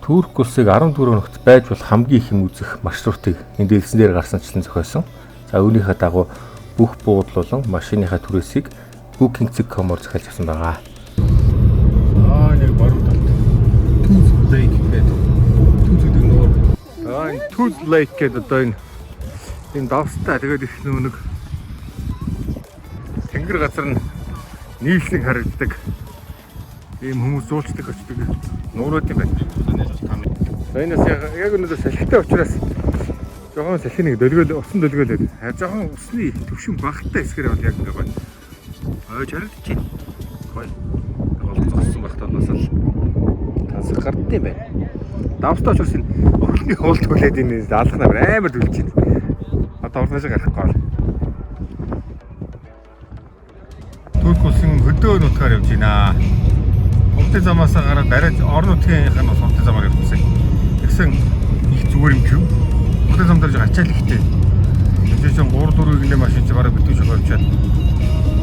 Турк улсыг 14 хоногт байж болох хамгийн их юм үзэх маршрутыг энэ дэлгэцэн дээр гарсанчлан зохиосон. За, үүнийхээ дагуу бүх буудал болон машиныхаа түрээсийг booking.com-оор захиалж авсан байгаа. Аа, нэг баруун талд Tuz Lake гэдэг, Tuz гэдэг нуур. Аа, энэ Tuz Lake гэдэг одоо энэ давстай, тэгээд их нэг тэнгэр газар нь нийлсэн харагддаг. Ийм хүмүүс зуулчдаг очдог нуурууд юм байна. За, энэ бас яг өнөөдөр салхитай учраас жоохон салхи нэг дөлгөөл, усан дөлгөөлөд. Жоохон усны төвшин багатай хэсгээр бол яг ингээ гоё. Ойж харагдчих. Гоё. Гол зогссон байх талаас л тансаг гардсан юм байна. Давстай учраас энэ өхөлний уул түлээд энэ алхнаа амар дүлж байна. Одоо орноос гарахгүй бол. Турк улсын хөдөө нутгаар явж байна. Уртын замаас гараад арай орон нутгийнхын нь бас уртын замаар явчихсан. Тэгсэн их зүгээр юм чив. Уртын зам дээр жоо ачаал ихтэй. Тэр чинь 3 4 гинэ машин чи бараг битүү шофер явчихад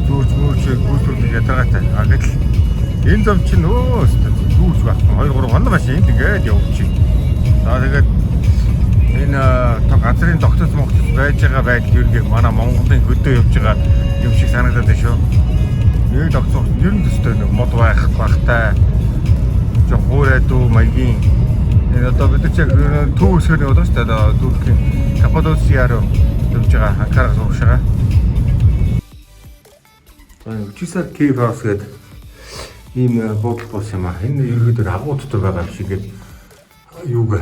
зүүрч мөрч гүйцэтгэх ядаргаатай. А гэтэл энэ зам чинь өө өстө зүүрч байхгүй. 2 3 хоног машин энд ингээд явчих. За, тэгээд энэ газрын тогтоц могтоц байж байгаа байдал ер нь манай Монголын хөдөө явж байгаа юм шиг санагдаад байна шүү. Нэг тогтцох ер нь төстэй нэг мод байх багтай жоо хуурай дүү маягийн энэ одоо бид нар ч яг төв өсгөр яваад байгаа шүү дээ. Одоо Туркийн Каппадокиа руу явж байгаа, Анкарагаас урагшаа. За, Uchisar Cave House гэдэг ийм буудал болсон юм а. Энэ ерөөдөө агуу дотор байгаа юм шиг ингээд юуг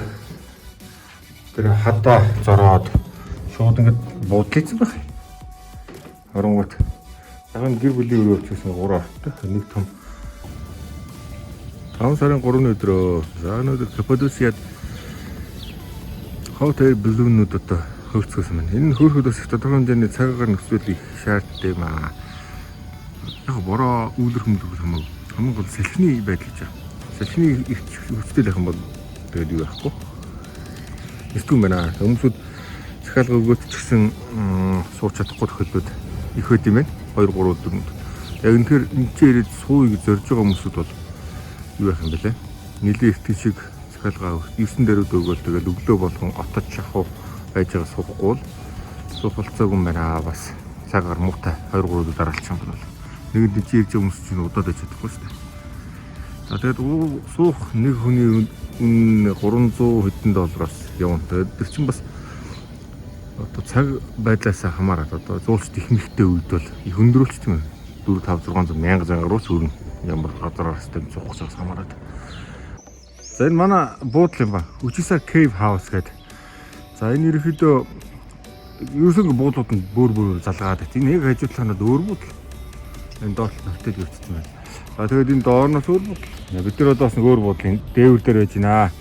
тэр хадаа зороод шууд ингээд буудлын байх. Оронгууд яг энэ гэр бүлийн өрөө өчсөн 3 ортой. Нэг том. 5 сарын 3-ны өдрөө. За, өнөөдөр Каппадокиад hot air balloon-ууд одоо хөвцгөөсөн байна. Энэ хөөрхөд бас их тодорхой хэмжээний цагаагаар нөхцөл их шаарддаг юм аа. Яг бороо үүлэр хүмүүлэх хамаагүй. Хамгийн гол салхины байдал гэж байна. Салхины их хүчтэй байх юм бол тэгээд юу байхгүй. Эртгүй юм байна. Хүмүүсүүд захиалга өгөөд ч гэсэн сууч чадахгүй тохиолдлууд их байд юм байна. 2 3 өдөр. Яг үнэхээр энэ ч ирээд сууя гэж зорж байгаа хүмүүсүүд бол юу байх юм бэ лээ? Нилээ эртэн шиг захиалга 9 дээр өгөөл, тэгэл өглөө болгон отож шахуу байж байгаа, суухгүй бол суух болцоогүй юм байна. Бас цагаар муутай 2 3 өдөр дараалчих юм бол нэг нь чи ирж байгаа хүмүүс чинь удаад байж чадахгүй шүү дээ. За, тэгээд суух нэг хүний үн 300 хэдэн доллароос явна. Тэгээд тэр чинь бас одоо цаг байдлаасаа хамаарат, одоо зуулчд их мэхтэй үед бол их өндрөлчт юм. 4 5 600 1000 зангар руу сөрнө. Ямар газараас тэм суух гэж хамаарат. За, энэ манай буудлын юм ба. Uchisar Cave House гэдэг. За, энэ ерөнхийдөө ерөөсөө буудлууд нь бөөр бөөр залгаад байт. Энэ яг хажуу талынхаа өөр буудал. Энэ доор хотел явчихсан байна. За, тэгээд энэ доорноос өөр буудал. Бид нар одоо бас нэг өөр буудлын дээвэр дээр байж байна.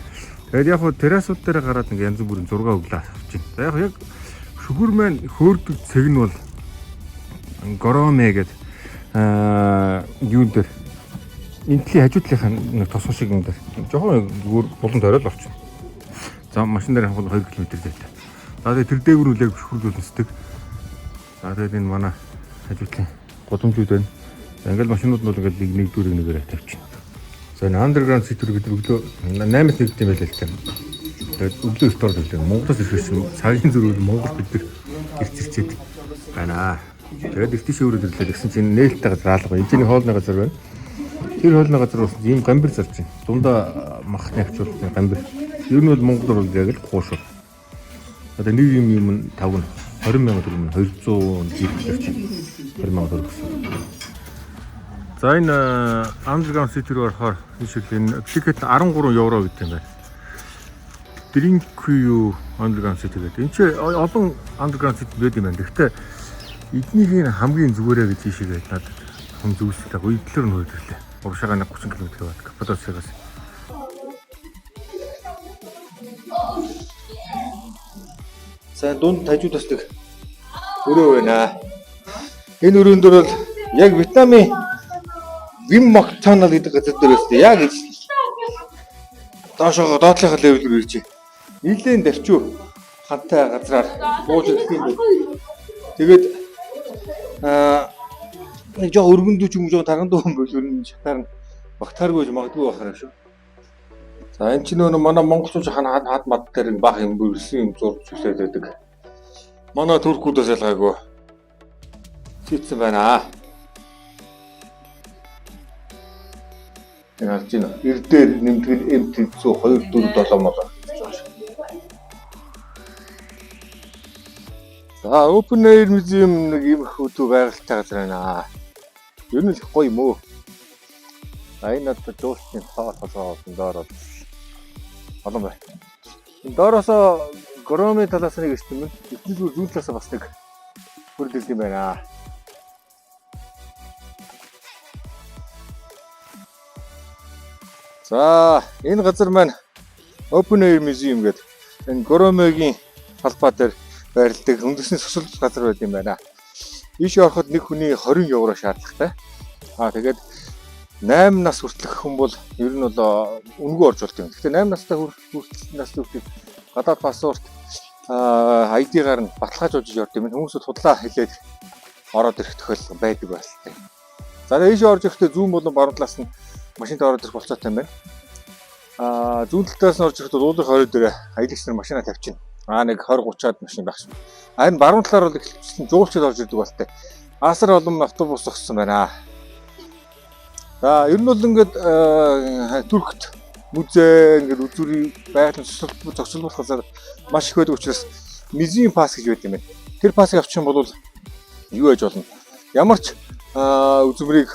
Тэгээд яг хуу террасууд дээр гараад ингээ янз бүрийн зураг өглөө авч байна. За, яг яг шүхэр маань хөөрдөг цэг нь бол Гороме гэдэг юун дээр, энэ талын хажуу талынхаа нэг тосгон шиг юм дээр жоохон зүгээр булан тойрол орчихно. За, машин дээр хавхал 2 км зайтай. За, тэгээд тэр дээгүүр үлээг шүхэр нисдэг. За, тэгээд энэ манай хажуу талын гудамжууд байна. За, ингээл машинууд нь бол ингээл нэг нэгдүгээр нэгээрээ тавьчихна. За, энэ Underground City гэдэг өглөө 8-аас нэгдсэн юм байл л та. Тэгээд өглөө эрт орж ирлээ. Монголоос ирсэн цагийн зөрүүд Монгол бид нар ирчирчээд байна. Тэгээд их тийш өрөөд ирлээ. Тэгсэн чинь нээлттэй газар алга. Энд чинь хоолны газар байна. Тэр хоолны газар бас ийм гамбир зарж байна. Дундаа махны авчуулсан гамбир. Ер нь бол Монгол бол яг л хуушур. Одоо нэг юм юм тав нь 20 сая төгрөг, 200 жиг чинь 20 сая төгрөг гэсэн. За, энэ Underground City руу орохоор энэ шиг энэ ticket 13 евро гэдэг юм байна. Derinkuyu Underground City гэдэг. Энэ чи олон Underground City байд юм байна. Гэхдээ эднийг хамгийн зүгээрээ гэж ийшээ надад хам зүгсэлтэй уйдлаар нь хөрөд ирлээ. Урагшаага нэг 30 км яваад Каппадокиагаас. За, дунд тажууд бас нэг өрөө байна. Энэ өрөөнд дээр бол яг Вьетнамын Вим Мактанал гэдэг газар дээр байсан. Яг ижил. Доошоо доотлынхаа level рүү ирж. Нилээн давчуу хантай газраар бууж ирэх юм байна. Тэгээд нэг жоо өргөндүү ч юм уу, жоо таргандуу юм бол ер нь шатаар нь багтааргүй гэж магадгүй байхаар шүү. За, энэ чинь нөгөө манай монголчууд хана хад мад дээр бах юм бүрсэн юм зурж хүлээд байдаг. Манай туркуудаас ялгаагүй. Тийцэн байна. Энэ харж байна. Эр дээр нэмдэг нь М тэнцүү 2 4 7 мол. За, Open Air Museum нэг ийм их өдөө байгальтай газар байна. Ер нь л их гоё юм уу. За, энэ одоо жуулчны тоо толгой олон доор бол олон байна. Энэ доороосоо Гороме талаас нэг ирсэн юм. Эцэс бүр зүүн талаас бас нэг бүрдэлд юм байна. За, энэ газар маань Open Air Museum гэдэг энэ Горомегийн талбай дээр байрладаг үндэсний сусал газар байт юм байна. Ийш ороход нэг хүний 20 евро шаардлагатай. Аа, тэгээд 8 нас хүртэлх хүн бол ер нь бол үнэгүй орж болдог юм. Гэхдээ 8 настай хүртэл насны хүүхдийг гадаад паспорт, ID-гаар нь баталгаажуулж ордог юм. Хүмүүс худлаа хэлээд ороод ирэх тохиолдол байдаг байлтай. За, тэгээд ийшээ орж ирэхдээ зүүн болон баруун талаас нь машинтай ороод ирэх болцоотой юм байна. Аа, зүүн талаас нь орж ирэхэд уулын хорой дээр аялагч нар машинаа тавьчихна. Аа, нэг 20 30-аад машин байх шиг. Харин баруун талаар бол ихэвчлэн жуулчид орж ирдэг болтой. Асар олон автобус зогссон байна. За, ер нь бол ингээд Туркт музей, ингээд үзүүрийн байгалийн зогсол зогсолбол газар маш их байдаг учраас museum pass гэж байдаг юм байна. Тэр pass ыг авчих юм бол юу яаж болно? Ямар ч үзмэрийг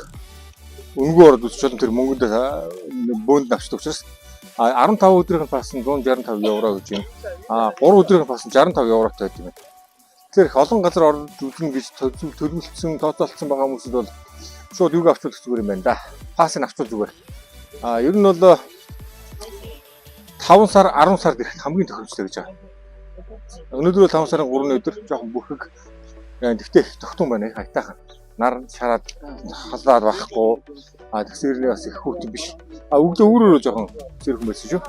үнэгүй ороод үзэж болно, тэр мөнгөнд бөөнд авчдаг учраас. 15 өдрийн pass нь 165 евро гэж юм. А 3 өдрийн pass нь 65 евротой байдаг юм байна. Тэгэхээр их олон газар орж үзнэ гэж төлөвлөсөн, тооцоолцсон байгаа хүмүүсд бол шууд юуг авчвал зүгээр юм байна да. Pass ыг авчвал зүгээр. А ер нь бол 5 сар, 10 сард ирэхэд хамгийн тохиромжтой гэж байгаа. Өнөөдөр бол 5 сарын 3-ны өдөр, жоохон бүрхэг. Тэгтээ их тогтун байна, их аятайхан. Нар шараад халаад байхгүй. А тэгсэрний бас их хүүтэн биш. А өглөө өөрөөрөө жоохон зэрхэн байсан шүү.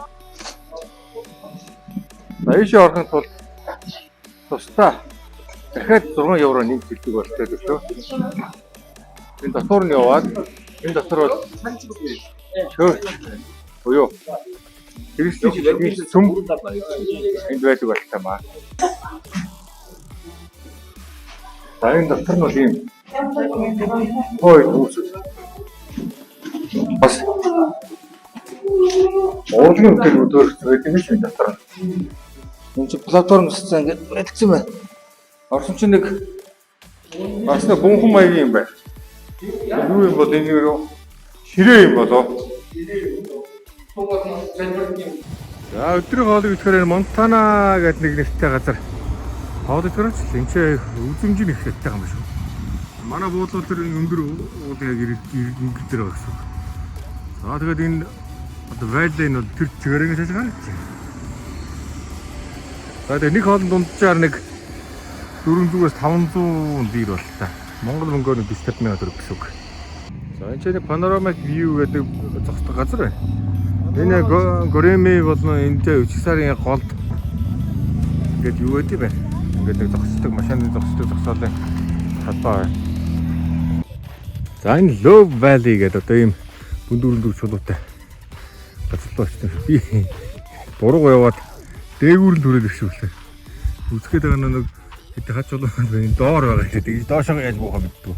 За, ийшээ орохын тулд тусдаа дахиад 6 евро нэмж төлдөг болтой шүү. Энэ дотор нь яваад энэ дотор бол church буюу христийн сүм энд байдаг болтой маа. За, энэ дотор нь бол ийм хой хүмүүсүүд бас урлагийн бүтээл өдөөрч байдаг юм шиг энэ дотор. Энэ чи платформ зассан ингээд баригдсан байна. Орсон чинь нэг бас нэг бунхан маягийн юм байна. Юу юм бол энэ юу ширээ юм болоо. За, өдрийн хоолыг идэхээр Монтана гэдэг нэг нэртэй газар хоол идэхээр ч энэ ч үзэмж нь их хэрэгтэй юм шүү. Манай буудлын тэр өндөр уулын яг ингэр дээр байгаа гэсэн. За, тэгээд энэ одоо valley нь бол тэр чигээр ингэж шалгаана гэж. За, тэгээд нэг хоолн дунджаар нэг 400-аас 500 лир бол та. Монгол мөнгөөр нэг 40 сая төгрөг гэсэн үг. За, энэ ч нэг panoramic view гэдэг зогсдог газар байна. Энэ Гореме болон энэтэй Үчисарын голд ингээд юу гэдэг юм бэ? Ингээд нэг зогсдог, машины зогсдог зогсоолын талбай байна. За, энэ Love Valley гэдэг одоо ийм өндөр өндөр чулуутай газар руу очсон. Би бурууга яваад дээгүүр нь түрээд ирсэн үлээ. Үзгээд байгаа нэг хэд хач чулуу байна. Энэ доор байгаа гэдэг. Доошоо яаж буухаа мэддэггүй.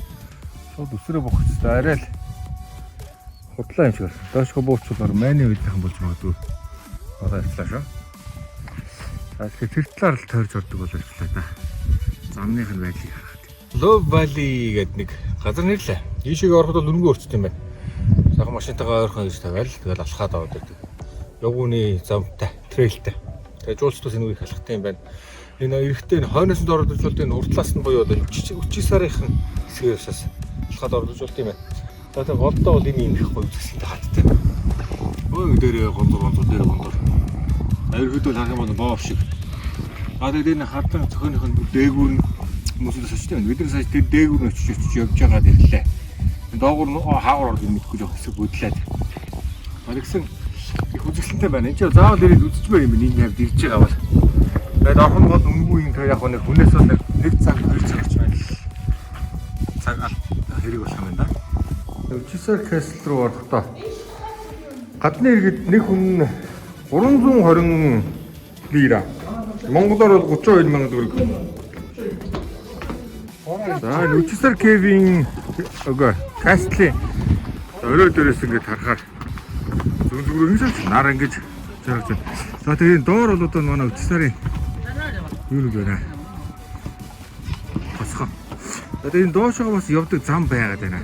Шууд өсрөө буух хэрэгтэй. Арай л худлаа юм шиг байна. Доошоо буучвал майны үеийнхэн болж магадгүй. Одоо явчлаа шүү. За, тэгэхээр тэр талаар л тойрж ордог бол явчлаа да. Замных нь байдлыг харахад. Love Valley гэдэг нэг газар нэрлээ. Ийшээ ороход бол үнэгүй орчт юм байна. Сайхан машинтайгаа ойрхон гэж тавиал тэгэл алхаад аваад байдаг. Явгууны замтай, trail тэй. Тэгээ жуулчдаас энэ үеийг алхахтай юм байна. Энэ эрэхтэй энэ хойноос нь ороод ирж болд, энэ урд талаас нь буюу одоо Үчисарынхан хэсгээс бас алхаад орж болд юм байна. За, тэгээ голдоо бол энэ юм их гоё үзэсгэлэнтэй хаттай. Өө, дээрээ гондор гондор, дээр гондор. Ерөөдөө харах юм бол боо шиг. А тэгээд энэ хадан цохионых нь дээгүүр нь хүмүүсээс очтой байна. Бид нар сая тэр дээгүүр нь очиж очиж явж байгаад ирлээ. Доогуур нь хаагур орж мэдгүй, жоох хэсэг бүдлээд. Тэгсэн их үзэсгэлэнтэй байна. Энд чинь заавал ирээд үзчихмээр юм энэ хавьд ирж байгаа бол. Тэгээд орох нь бол үнэгүй юм. Тэр яг нэг хүнээс бол нэг цаг, 2 цаг оч байна. Цаг хэрэг болох юм байна да. Үчисар Castle руу орохдоо гадны иргэд нэг хүн 320 лира. Монголоор бол 32 мянган төгрөг. За, Үчисар Cave-ийн үгүй castle-ийн орой дээрээс ингээд харахаар зүг зүгээр ингэж нар ингэж жаргаж байна. За, тэгээ энэ доор бол одоо манай Үчисарын юу нэг байна. Босгоо. За, тэгээ энэ доошоо бас явдаг зам байгаад байна.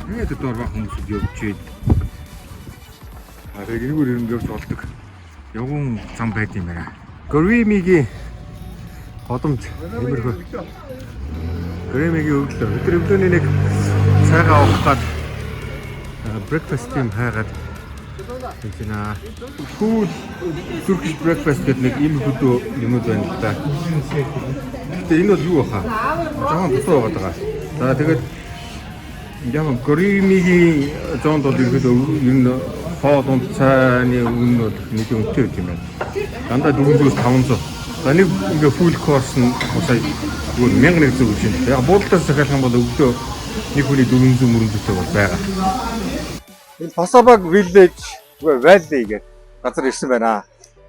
Тэгээд доор баг хүмүүс явж байна. А, тэгээ энэгээр ер нь явж болдог. Явган зам байд юм байна. Горимигийн годомж иймэрхүү. Горимигийн өглөө. Өдөр өглөөний нэг цайгаа уух гад breakfast юм хайгаад хийж байна. Cool Turkish breakfast гэдэг нэг ийм хөдөө юмуд байна л да. Гэтэ энэ бол юу баха? Жохон дутуу байгаад байгаа. За, тэгээд яг Горимигийн зоонд бол ерөөдөө ер нь хоол унд цайны үн бол нэг үнэтэй байт юм байна. Дандаа 400-аас 500. За, нэг ингээ full course нь сая зүгээр 1100 гэж байна. Яг буудлаас захиалах юм бол өглөө нэг хүний 400 мөрөндөтэй бол байгаа. Энэ Пасабаг Village Valley гэдэг газар ирсэн байна.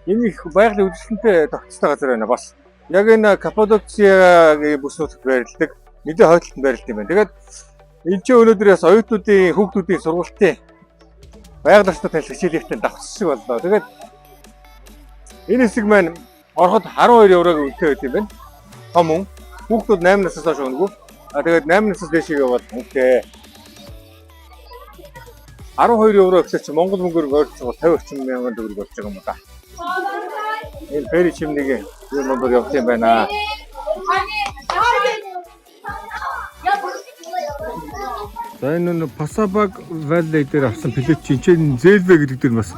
Энэ их байгалийн үзэсгэлэнтэй тогтцтой газар байна бас. Яг энэ Каппадокиагийн бүс нутагт байрладаг. Нэлээд хойдолтод байрладаг юм байна. Тэгээд энэ ч өнөөдөр бас оюутнуудын, хүүхдүүдийн сургалтын байгаль орчтой танилцах хичээлийнхтэй давхцсан шиг боллоо. Тэгээд энэ хэсэг маань ороход 12 еврог үнэтэй байт юм байна. Том хүн. Хүүхдүүд 8 наснаас хойш үнэгүй. А, тэгээд 8 наснаас дээшээ бол үнэтэй. 12 евро гэхэр чи Монгол мөнгөөр ойролцоогоор 50 орчим мянган төгрөг болж байгаа юм да. Энэ Fairy Chimney-гийн юм дундуур явт юм байна. За, энэ нэг Пасабаг Valley дээр авсан плед чинь чинь Зэлвэ гэдэг дээр бас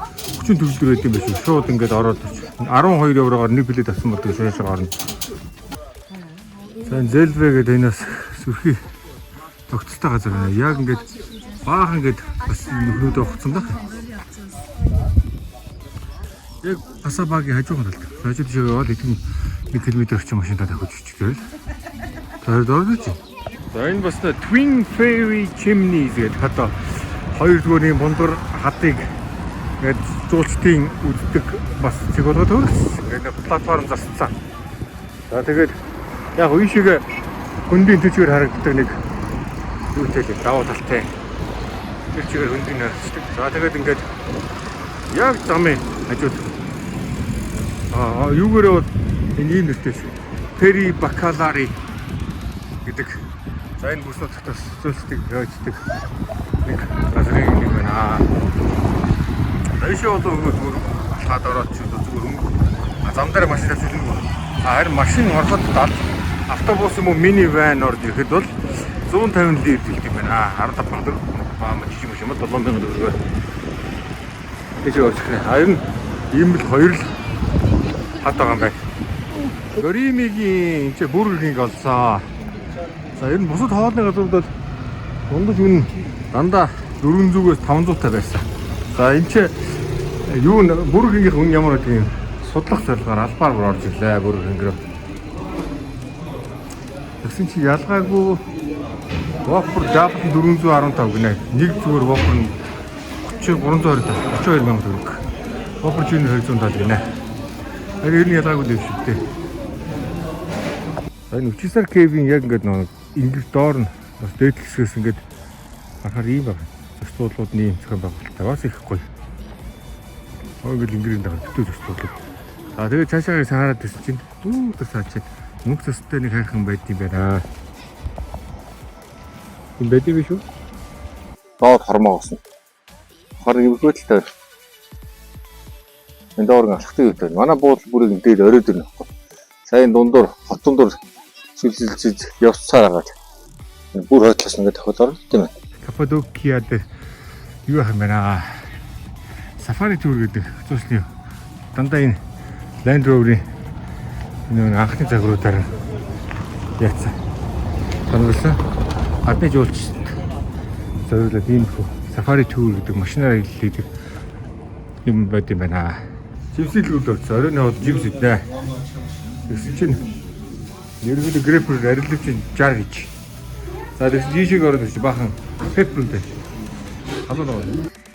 30 төгрөг байт юм байна шүү. Шууд ингээд ороод 12 еврогоор нэг плед авсан болдог шуушаа орно. За, энэ Зэлвэ гэдэг энэ бас сүрхий тогтолтой газар байна. Яг ингээд баахан ингээд бас нөхрүүдээ ухцсан баг. Яг Пасабагийн хажуухан талд. Хажуу тишээ яваад хэдэн 1 км орчим машинтаа тавьж өчтөрөл. Тэр дөрөв чи. За, энэ бас Twin Fairy Chimneys гэдэг хадаа, хоёр дүүрийн бундар хадыг ингээд жуулчдын үздэг бас зэг болгоод өгсөн. Ингээд нэг платформ засцсан. За, тэгээд яг үе шиг хөндийн төчөөр харагддаг нэг юутай л давуу талтай. Тэр чигээр хөндийн харагддаг. За, тэгээд ингээд яг замын хажууд юугээрээ бол энэ ийм нэртэй шүү. Peri Bacalari гэдэг. За, энэ бүс нутагт бас зүйлсдэг явагддаг нэг газрын нэг байна. Дэшээ бол нөгөө зүгээр алхаад ороод ч зүгээр өнгө. А, зам дээр машин тавьж үлнэ. А, харин машин ороход автобус юм уу mini van орж ирэхэд бол 150 лир төлдөг юм байна. 15 мянга төгрөг. Аа, жижиг машин бол 7 мянга төгрөгөөр. Тийш явчих нэ. А, ер нь ийм л хоёр л хад байгаа юм байна. Горимигийн энэ Burger King олсоо. За, ер нь бусад хоолны газрууд бол дундаж үн дандаа 400-ээс 500 та байсан. За, энэ чи юу н Burger King-ийн үн ямар гэдэг юм судлах зорилгоор албаар бүр орж ирлээ Burger King рүү. Тэгсэн чи ялгаагүй Whopper Double 415 гинэ. Нэг зүгээр Whopper нь 30 325 32 мянган төгрөг. Whopper Junior 270 гинэ. Харин ер нь ялгаагүй л юм шиг дээ. За, энэ Үчисар Cave-ийн яг ингээд нэг ингэр доор нь бас дээд хэсгээс ингээд харахаар ийм байна. Зочдлуудны ийм зохион байгуулалттай бас их гоё. Ингээд ингэрийн дагаа битүү зочдлууд. За, тэгээд цаашаа саарад байсан чинь дүү цаа чинь мөнх төстэй нэг хайрхан байд юм байна. Энэ байд юм биш үү? Доод хормоо госно. Хор эвгүй л тойр. Энэ доор алхдаг юу тойр. Манай буудлын бүрийг энэ дээр оройд ирнэ байхгүй. Сая энэ дундуур хот дундуур сүлсэлцэж явцаар хагаад энэ бүр хойдлоос ингээд тохиол орно, тийм ээ. Каппадокиа дээр юу юм байна? Safari tour гэдэг зуушлын дандаа энэ Land Rover-ийн энэ анхны загваруудаар нь яатсан. Тоногсон. Гадны жуулчид зориулаад ийм хөө safari tour гэдэг машинаар аялал юм байд юм байна. Жимсийн дэлгүүрд орсон. Оройн хоол жимс иднэ. Тэгсэн чинь ерөнхийдөө grapefruit арилжин чинь 60 гэж. За, тэгсэн жишээг ороод ирчих баахан pepper үнтэй. Халуун байгаа.